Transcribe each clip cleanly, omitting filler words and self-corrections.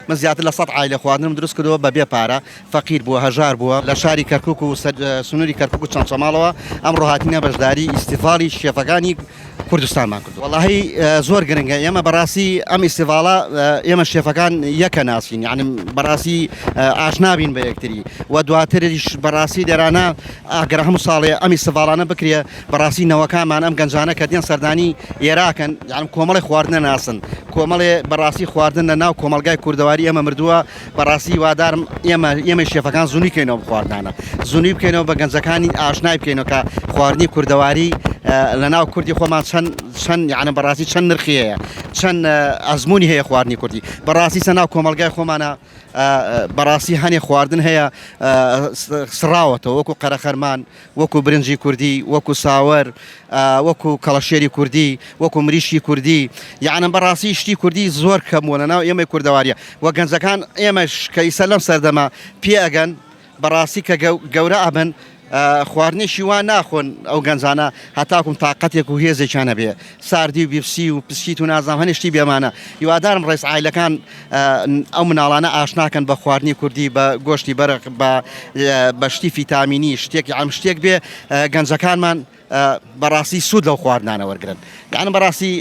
من زیاتر لە سەد عایلە خواردنم دروست کردووە بە بێ پارە، فەقیر بووە، هەژار بووە، لە شاری کەرکوک و سنووری کەرکوک و چەمچەماڵەوە ئەمڕۆ هاتینە بەشداری ئیستیڤاڵی شێفەکانی کوردستانمان کردووە. وەڵاهی زۆر گرنگە ئێمە بەڕاستی ئەم ئیستیڤاڵە ئێمە شێفەکان یەکە ناسین یعنی بەڕاستی ئاشنابین بە یەکتری و دواتریش بەڕاستی لێرانە ئەگەر هەموو ساڵێ ئەم ئیستیڤاڵانە بکرێ بەڕاستی نەوەکانمان ئەم گەنجانە کە دێن سەردانی ئێراکەن یان کۆمەڵی خواردنە ناسن کۆمەڵێ بەڕاستی خواردن لە ناو کۆمەڵگای کوردەواری ئێمە مردووە بەڕاستی هیوادارم ئێمە ئێمەی شێفەکان زونی کەینەوە بە خواردنانە زونی بکەینەوە بە گەنجەکانی ئاشنای بکەینەوە کە خواردنی کوردەواری لە ناو کوردی خۆمان چەند چەند یانە بەڕاستی چەند نرخی هەیە چەند ئەزمموی هەیە خواردنی کوردی بەڕاستی سە ناو کۆمەلگای خۆمانە بەڕاستی هەنێ خواردن هەیە سڕاوەتەوە وەکو قەرەخەرمان وەکو برنجی کوردی، وەکو ساوەر، وەکو کەڵەشێری کوردی، وەکو مریشکی کوردی، یەعنی بەڕاستی شتی کوردی زۆر کەم بووە لەناو ئێمەی کوردەواریە و گەنجەکان ئێمەش کە ئیسە لەم سەردەمە پێ ئەگەن بەڕاستی کە گەورە ئەبن خواردنێکی وا ناخۆن ئەو گەنجانە هەتاکوم تاقەتێک و هێزێکیان هەبێ ساردی و بیپسی و پسکیت و نازانم هەنێ شتی بێمانە هیوادارم ڕێز عایلەکان ئەو مناڵانە ئاشناکەن بە خواردنی کوردی بە گۆشتی بەرق بە بە شتی فیتامینی شتێک یان شتێک بێ گەنجەکانمان بەڕاستی سوود لەو خواردنانە وەرگن یان بەڕاستی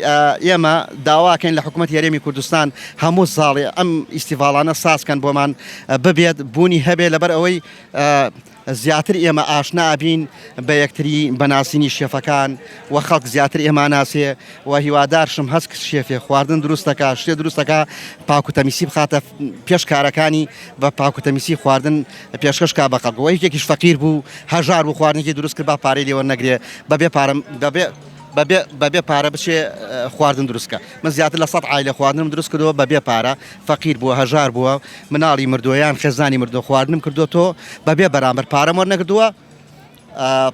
ئێمە داواکەین لە حکوومەت هەرێمی کوردستان هەموو ساڵێ ئەم ئیستیڤاڵانە سازکەن بۆمان ببێت بوونی هەبێ لەبەر ئەوەی زیاتر ئێمە ئاشنا ئەبین بە یەکتری بە ناسینی شێفەکان و خەڵک زیاتر ئێمە ناسێ و هیوادارشم هەست شێفێ خواردن دروست دەکا شتێ دروست دەکا پاک و تەمیسی بخاتە پێش کارەکانی بە پاک و تەمیسی خواردن پێشکەش کا بە خەڵک و یەکێکیش فەقیر بوو هەژار بوو خواردنێکی دروست کرد با پارەی لێ وەرنەگرێ بەبێ پارە بەبێ بەبێ بەبێ پارە بچێ خواردن دروست کە من زیاتر لە سەد عایلە خواردنم دروست کردووە بەبێ پارە فەقیر بووە هەژار بووە مناڵی مردووە یان خێزانی مردووە خواردنم کردووە تۆ بەبێ بەرامبەر پارەم وەرنەگردووە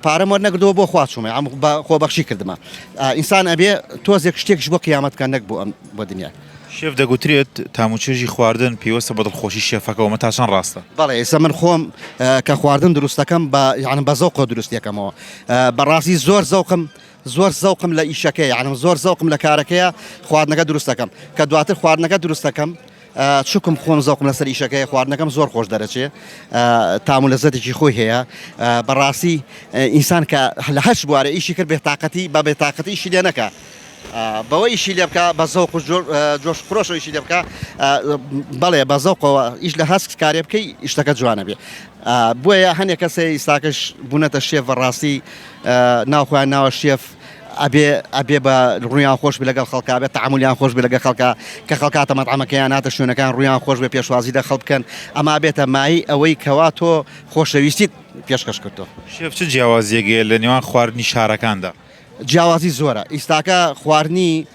پارەم وەرنەگردووە بۆ خوا چوومە ئەم بە خۆبەخشی کردمە ئینسان ئەبێ تۆزێک شتێکش بۆ قیامەت بکە نەک بۆ ئەم بۆ دنیا. شێف دەگوترێت تاموچێژی خواردن پەیوەستە بە دڵخۆشی شێفەکەوە ئەمە تا چەند ڕاستە؟ بەڵێ ئێستا من خۆم کە خواردن دروست دەکەم بە یعنی بە زەوقەوە دروست دەکەمەوە بەڕاستی زۆر زەوقم زۆر زەوقم لە ئیشەکەیە یعنی زۆر زەوقم لە کارەکەیە خواردنەکە دروست دەکەم کە دواتر خواردنەکە دروست دەکەم چوکم خۆم زەوقم لەسەر ئیشەکەی خواردنەکەم زۆر خۆش دەرەچێ تام و لەزەتێکی خۆی هەیە بەڕاستی ئینسان کە لە هەچ بوارە ئیشی کرد بێتاقەتی بە بێتاقەتی ئیشی لێ نەکا بەوە ئیشی لێ بکە بە زەوق و جۆش خرۆشەوە ئیشی لێ بکە بەڵێ بە زەوقەوە ئیش لە هەست کارێ بکەی ئیشتەکە جوانە بێ بۆیە هەنێک کەسێ ئیستاکەش بوونەتە شێف بەڕاستی ناو خۆیان ناوە شێف ئەبێ ئەبێ بە ڕوویان خۆش بێ لەگەڵ خەڵکا بێ تەعامولیان خۆش بێ لەگەڵ خەڵکا کە خەڵک هاتە مەتعەمەکەیان هاتە شوێنەکان ڕوویان خۆش بێ پێشوازی لە خەڵک بکەن ئەمە بێتە مایەی ئەوەی کەوا تۆ خۆشەویستیت پێشکەش کردووە. شێف چ جیاوازیەک هەیە لە نێوان خواردنی شارەکاندا؟ جیاوازی زۆرە ئیستاکە خواردنی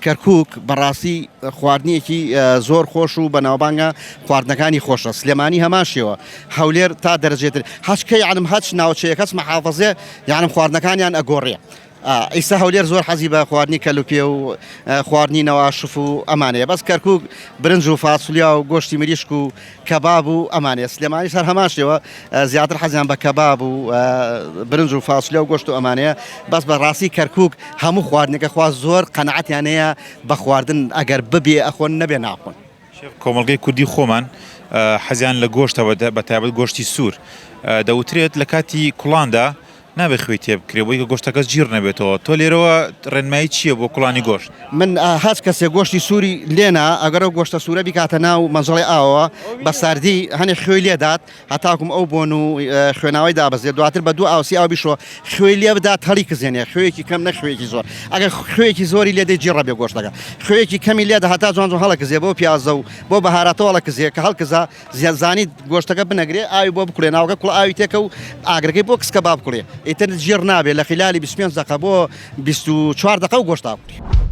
کەرکوک بەڕاستی خواردنێکی زۆر خۆش و بەناوبانگە خواردنەکانی خۆشە سلێمانی هەمان شێوە هەولێر تا دەرەجێتر هەچکە یانم هەچ ناوچەیە کەس محافظێ یانم خواردنەکانیان ئەگۆڕێ ئیستا هەولێر زۆر حەزی بە خواردنی کەلوپێ و خواردنی نەواشف و ئەمانەیە بەس کەرکک برنج و فاسولیا و گۆشتی مریشک و کەباب و ئەمانەیە سلێمانیش هەر هەمان شێوە زیاتر حەزیان بە کەباب و برنج و فاسولیا و گۆشت و ئەمانەیە بەس بە ڕاستی کەرکک هەموو خواردنەکە خوا زۆر قەناعەتیان هەیە بە خواردن ئەگەر ببێ ئەخۆن نەبێ ناخۆن. شێف کۆمەڵگەی کوردی خۆمان حەزیان لە گۆشتە بە تایبەت گۆشتی سوور دەوترێت لە کاتی کوڵاندا نابێت خوێی تێ بکرێت بۆی کە گۆشتەکە جیڕ نەبێتەوە تۆ لێرەوە ڕێنمایی چییە بۆ کوڵانی گۆشت؟ من هەچ کەسێ گۆشتی سووری لێنا ئەگەر ئەو گۆشتە سوورە بیکاتە ناو مەنجەڵی ئاوەوە بە ساردی هەنێ خوێی لێدات هەتاکوم ئەو بۆن و خوێناوەی دابەزێت دواتر بە دوو ئاوسی ئاو بیشۆ خوێی لێ بدات هەڵی کزێنێ خوێیەکی کەم نەک خوێیەکی زۆر ئەگەر خوێیەکی زۆری لێ دەی جیڕە بێ گۆشتەکە خوێیەکی کەمی لێدە هەتا جوان جوان هەڵەکزێ بۆ پیازە و بۆ بەهاراتەوە هەڵەکزێ کە هەڵکزا زانیت گۆشتەکە بنەگرێ ئاوی بۆ بکوڵێ ناوەکە کوڵ ئاوی تێکە و ئاگرەکەی بۆ کسکە با بکوڵێ ئیتر جیڕ نابێ لە خیلالی 25 دقە بۆ 24 دقە و گۆشت ئاکوڵێ.